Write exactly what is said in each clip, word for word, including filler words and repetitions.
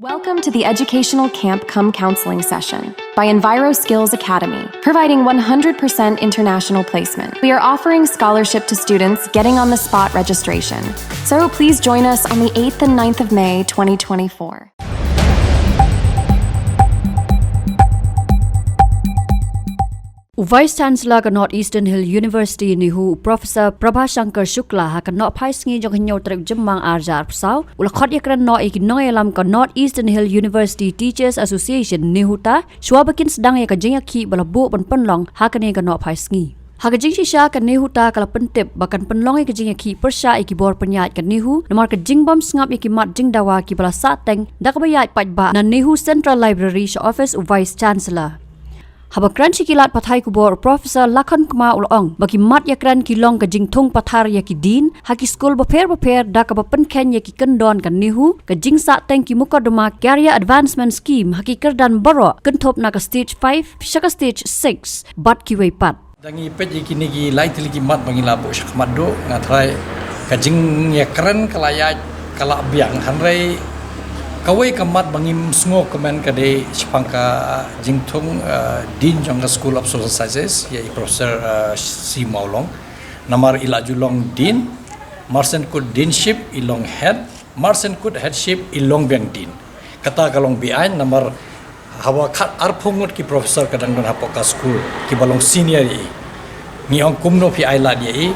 Welcome to the educational camp cum counseling session by Enviro Skills Academy, providing one hundred percent international placement. We are offering scholarship to students getting on the spot registration. So please join us on the eighth and ninth of May twenty twenty-four. U Vice Chancellor ka North Eastern Hill University NEHU, Professor Prabhashankar Shukla, ha ka Nohphai Sngi jong ka hynñiew tarik Jymmang ar hajar arphew saw, u la khot ïakren noh ïa ki nongïalam ka North Eastern Hill University Teachers Association, NEHUTA, shuwa ba kin sdang ïa ka jingïakhih ba la buh ban pynlong ha kane ka Nohphai Sngi. Ha ka jingshisha ka NEHUTA ka la pyntip ba kan pynlong ïa ka jingïakhih pyrshah ïa ki bor pynïaid ka NEHU, namar ka jingbym sngap ïa ki mat jingdawa kiba la sahteng da kaba ïaid paidbah na NEHU Central Library sha office u Vice Chancellor. Haba kren sha ki lad pathai khubor, Professor Lakhon Kma u la ong ba ki mat ïakren ki long ka jingthung pathar ïa ki dien ha ki skul bapher bapher da kaba pynkheiñ ïa ki kyndon ka NEHU, ka jingsahteng ki mukotduma Career Advancement Scheme ha ki kyrdan baroh, kynthup na ka stage five sha ka stage six bad kiwei pat. Da ngi peit ïa kine ki lai tylli ki mat ba ngi la buh shakhmat duh, nga tharai ka jingïakren ka la ïaid ka la biang, hynrei kawei ka mat ba ngim sngewkmen ka dei shaphang ka jingthung, eh, Dean jong ka School of Social Sciences, ïa i Professor, eh, C Mawlong. Namar i la ju long Dean, marshen kut Deanship i long Head, marshen kut Headship i long biang Dean. Kata ka long beaiñ, namar haba khat arphew ngut ki professor ka dang don hapoh ka skul kiba long senior ïa i. Ngi ong kumno phi ai lad ïa i,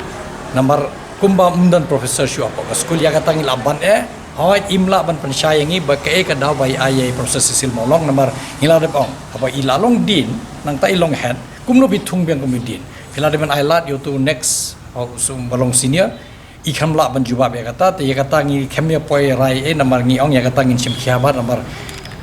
namar kumba ym don professor shuh hapoh ka skul, ïa kata ngi la ban eh, hooid im lah ban pynshai ïa ngi ba kaei ka daw ba i ai ïa i Professor Cecil Mawlong, namar ngi la dep ong haba i la long Dean, nangta i long Head, kumno phi thung biang kum i Dean? Phi la dep ban ai lad ïa uto u next, u sum ba long senior, i khlem lah ban jubab ïa kata, te ïa kata ngi khlem ïa poi rai eh, namar ngi ong ïa kata ngin shim khia bha, namar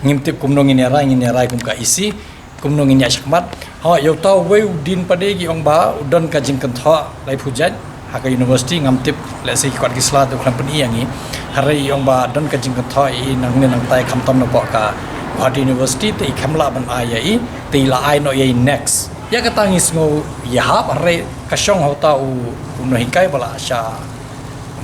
ngim tip kumno ngin ïa rai, ngin ïa rai kum ka E C, kumno ngin ïa shakmat. Ha, ïa uta uwei u Dean pat de ki ong ba u don ka jingkynthoh laiphew jait ha ka university, ngam tip lehse ki kot ki sla te u khlem pyni ïa ngi. Hynrei i ong ba don ka jingkynthoh ïa i nangne nangtai, khamtam napoh ka Gauhati University, te i khlem lah ban ai ïa i, te i la ai noh ïa i next. Ïa kata ngi sngew ïahap, hynrei ka shong ha uta u, u nonghikai ba la shah,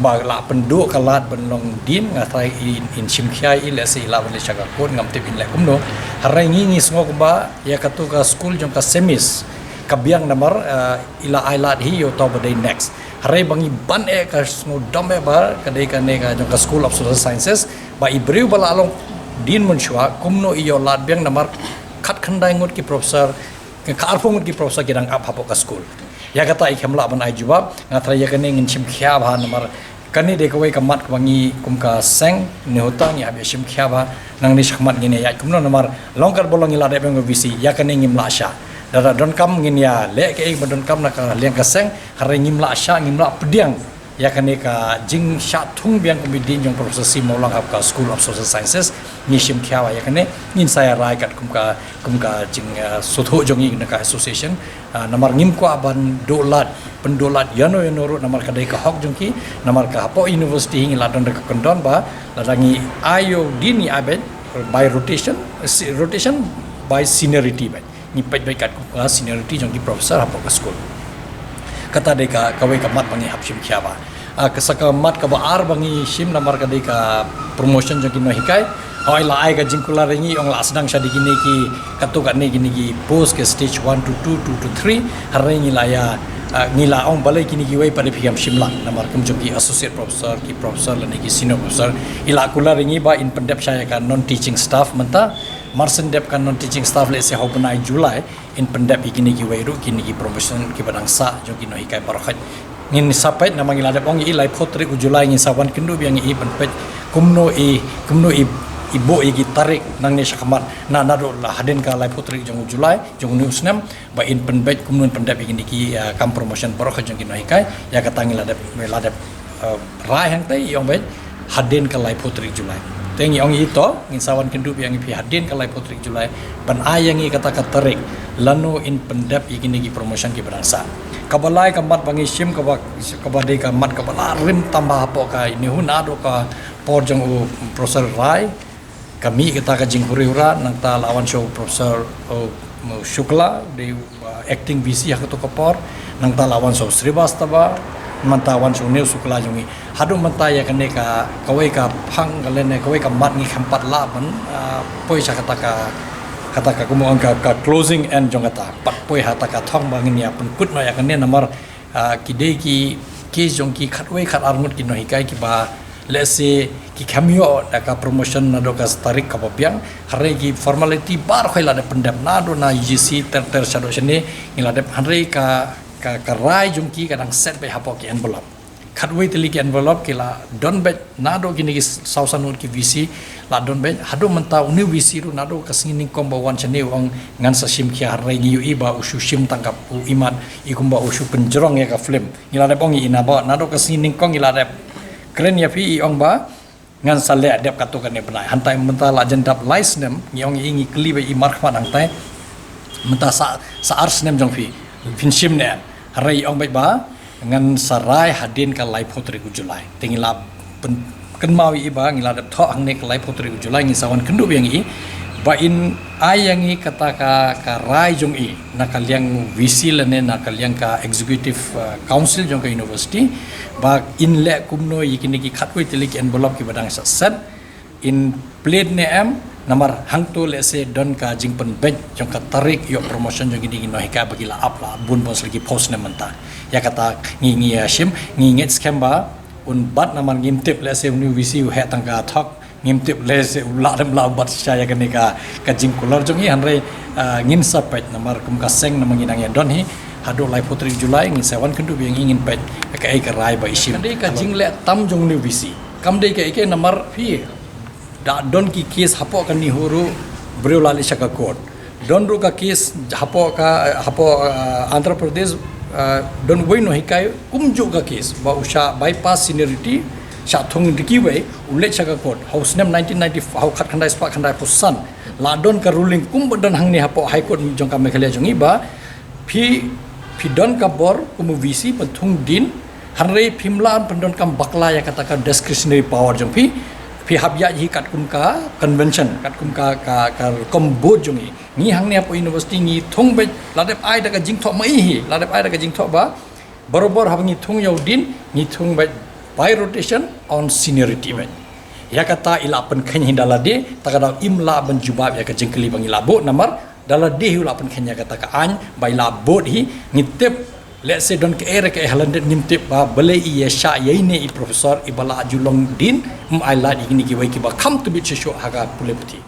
ba la pynduh ka lad ban long Dean, nga tharai in, in shim khia ïa i, lehse i lah ban leit sha ka court, ngam tip in leh kumno. Hynrei ngi, ngi sngew kumba ïa kato ka skul jong ka SEMIS ka biang, namar, eh, i la ai lad hi ïa uta uba dei next. Hynrei ba ngi ban eh ka sngewdom eh ba ka dei kane ka jong ka School of Social Sciences, ba i briew ba la long Dean mynshuwa kumno i ïoh lad biang, namar khatkhyndai ngut ki professor, ka arphew ngut ki professor ki dang ap hapoh ka skul. Ïa kata i khlem lah ban ai jubab, nga tharai ïa kane ngin shim khia bha, namar kane dei kawei ka mat kaba ngi kum ka seng NEHUTA ngi hap ïa shim khia bha, nangne shakhmat ngin ïa ïaid kumno, namar long katba long ngi la dep ong ka V C, ïa kane ngim lah shah. Lada donkam ngin ïa leh kaei ba donkam na ka liang ka seng, hynrei ngim lah shah, ngim lah pdiang ïa kane ka jingshah thung biang kum i Dean jong Professor C Mawlong hapoh ka School of Social Sciences. Ngi shim khia bha ïa kane, ngin sa ïa rai katkum ka, kum ka jing, eh, sngewthuh jong ngi na ka association. Ah, namar ngim kwah ban duh lad, pynduh lad ïano ïano ruh, namar ka dei ka hok jong ki, namar ka hapoh university hi ngi la don da ka kyndon ba lada ngi ai ïa u Dean ngi ai beit by rotation, si-, rotation by seniority beit. Ngi peit beit katkum ka seniority jong ki professor hapoh ka skul. Kata dei ka, kawei ka mat ba ngi hap shim khia bha. Ah, ka sa ka mat kaba ar ba ngi shim, namar ka dei ka promotion jong ki nonghikai. Hooid, la ai ka jingkular ïa ngi, ong la sdang shadei kine ki, katto katne kine ki post ka stage one to two, two to three. Hynrei ngi la ïa, ah, ngi la ong balei kine kiwei pat de phi ïam shim lang, namar kum jong ki associate professor, ki professor lane ki senior professor, i la kular ïa ngi ba in pyndep shah ïa ka non teaching staff mynta. Mar shen dep ka non teaching staff, lehse ha u bnai July, in pyndep ïa kine kiwei ruh, kine ki promotion kiba dang sah jong ki nonghikai baroh khoit. Ngin sa peit, namar ngi la dep ong ïa i laiphew tarik u July, ngin sa wan kynduh biang ïa i ban peit kumno i, kumno i, i buh ïa ki tarik nangne shakhmat, na, naduh la hadien ka laiphew tarik jong u July jong une u snem, ba in pynbeit kumno in pyndep ïa kine ki, ah, kam promotion baroh khoit jong ki nonghikai. Ïa kata ngi la dep, la dep, ah, rai hangtei, i ong beit hadien ka laiphew tarik July. Te ngi ong ïa i to, ngin sa wan kynduh biang ïa phi hadien ka laiphew tarik July ban ai ïa ngi kata ka tarik lano in pyndep ïa kine ki promotion kiba dang sah. Kaba lai ka mat ba ngi shim, kaba, kaba dei ka mat kaba la rim tam bha hapoh ka NEHU naduh ka por jong u Professor Rai. Ka mih kata ka jinghuri hura, nangta la wan sha u Professor, uh, Shukla, dei, uh, acting V C ha kato ka por, nangta la wan sha u Srivastava, Mynta wan shu new sukla jong ngi. Haduh mynta ïa kane ka kawei ka phang ka lane kawei ka mat ngi khem pat lah ban, ah, poi sha kata ka, kata ka kumno ka, ka closing end jong kata. Pat poi ha kata ka thong ba ngin ïa pynkut noh ïa kane namar, ah, ki dei ki case jong ki khatwei khatar ngut ki nonghikai kiba lehse ki khem ïoh da ka promotion naduh ka tarik kaba biang. Hynrei ki formality baroh ki la dep pyndep naduh na U G C ter ter shaduh shane ngi la dep, hynrei ka, ka, ka rai jong ki ka dang set beit hapoh ki envelope. Khatwei tylli ki envelope ki la don beit naduh kine ki saw san ngut ki V C la don beit. Haduh mynta une u V C ruh naduh ka sngi nyngkong ba wan shane u ong ngan sa shim khia, hynrei ngi ïohi ba u shu shim tang ka u imat i kumba u shu pynjrong ïa ka film. Ngi la dep ong ïa i naba naduh ka sngi nyngkong ngi la dep kren ïa phi, i ong ba ngan sa leh dep katto katne bnai. Hangtai mynta la jan dap lai snem, ngi ong ïa i, ngi kylli beit i markhmat hangtai. Mynta sa, sa ar snem jong phi phin shim ne em? Hynrei i ong beit ba ngan sa rai hadien ka laiphew tarik u July. Te ngi la pyn, kynmaw ïa i ba ngi la dep thoh hangne ka laiphew tarik u July, ngi sa wan kynduh biang ïa i ba in ai ïa ngi kata ka, ka rai jong i na ka liang V C lane na ka liang ka executive, uh, council jong ka university ba in leh kumno ïa kine ki khatwei tylli ki envelope kiba dang sa set, in plie ne em. Namar hangto lehse don ka jingpynbeit jong ka tarik ïoh promotion jong kine ki nonghikai ba ki la ap la bun bun sla ki post ne mynta. Ïa kata ngi, ngi, uh, shim, ngi ngeit skhem ba un bat namar ngim tip lehse une u V C u heh tang ka thok. Ngim tip lehse u lah ne em lah bat shisha ïa kane ka, ka jingkular jong i, hynrei, ah, ngin sa peit namar kum ka seng namar ngi nang ïa don hi haduh laiphew tarik July, ngin sa wan kynduh biang i, ngin peit kaei ka rai ba i shim. Ka dei ka jingleh tam jong une u V C. Kam dei kaei kaei namar phi da don ki case hapoh kane hi ruh briew la leit sha ka court. Don ruh ka case hapoh ka, hapoh, ah, Andhra Pradesh, ah, don wei nonghikai kumjuh ka case ba u shah bypass seniority, shah thung da kiwei, u leit sha ka court. Ha u snem nineteen ninety, ha u khatkhyndai spah khyndaiphew san la don ka ruling kumba don hangne hapoh High Court jong ka Meghalaya jong i ba phi, phi don ka bor kum u V C ban thung dien, hynrei phim lah ban pyndonkam bakla ïa kata ka discretionary power jong phi. Phi hap ïaid hi katkum ka convention, katkum ka, ka, ka rukom board jong i. Ngi hangne hapoh university ngi thung beit, la dep ai da ka jingthoh ma i hi, la dep ai da ka jingthoh ba barabor haba ngi thung ïa u dien ngi thung beit by rotation on seniority beit. Ïa kata i la pynkheiñ hi da lade, ta ka daw im lah ban jubab ïa ka jingkylli ba ngi la buh namar da lade hi u la pynkheiñ ïa kata ka aiñ ba i la bud hi. Ngi tip lehse don kaei re kaei ha lyndet, ngim tip ba balei i ïa shah ïa ine i professor iba la ju long dien, ym ai lad ïa kine kiwei kiba kham tbit shuh shuh ha ka pule puthi.